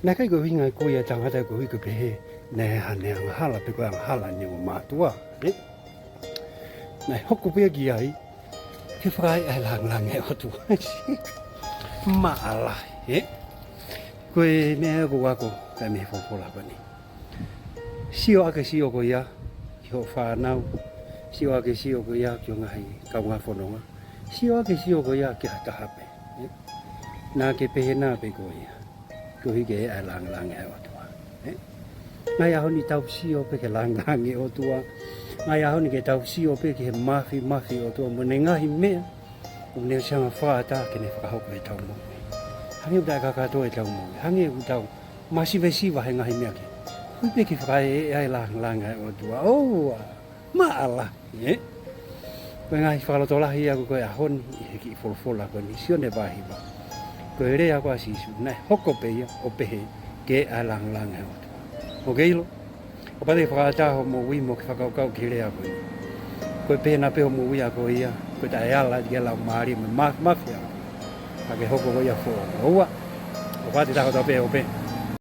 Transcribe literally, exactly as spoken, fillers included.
Naʻe ʻikai ko e ʻuhinga ko ia ʻa e tangata ko ē ko e pehē naʻe ʻi ai haʻane angahala pe ko e angahala ʻene ongo mātuʻa, ē? Naʻe hoko pē ia ki ai ke fakaeʻa e langilangi ʻa e ʻOtua. Maʻalahi, ē? Ko e meʻa ia ʻoku ou ako ki ai mei he folofola ko eni. Sio ʻaki e sio ko ia ki hoʻo fānau, sio ʻaki e sio ko ia ki ho ngaahi kaungā fononga, sio ʻaki e sio ko ia ki ha taha pē, ē? Naʻa ke pehē nai pē koe ia koeʻuhi ke ʻi ai e langilangi ʻa e ʻOtua, ē? Ngaahi ʻaho ni tau sio pē ki he langilangi ʻo e ʻOtua. Ngaahi ʻaho ni ke tau sio pē ki he māfimafi ʻo e ʻOtua mo ʻene ngaahi meʻa ʻoku ne ʻosi hanga ʻo fakaʻatā ke ne fakahoko ʻi heʻetau moʻui. Hangē ʻoku taʻekakato ʻetau moʻui. Hangē ʻoku tau masivesiva he ngaahi meʻa kehe. Koeʻuhi pē ke fakaeʻa e langilangi ʻa e ʻOtua. ʻOua, maʻalahi, ē? Ko e ngaahi fakalotolahi ia ko ē ʻo e ʻaho ni ʻi he kiʻi folofola ko eni, Sione vahe hiva. Ko e lea ko ia ʻa Sīsū, naʻe hoko pē ia ʻo pehē ke ʻi ai e langilangi ʻa e ʻOtua. ʻOkú ke ʻilo? Kapau te ke fakaʻatā hoʻo moʻui mo ke fakakaukau ki he lea ko eni, ko e pehē nai pē hoʻo moʻui ʻa koe ia, ko e taʻeala ki he laumālie mo e māfimafi ʻa e ʻOtua. Ka ke hoko koe ia ʻo foʻou. ʻOua, ʻoku ʻikai te ke takoto pē ʻo pehē,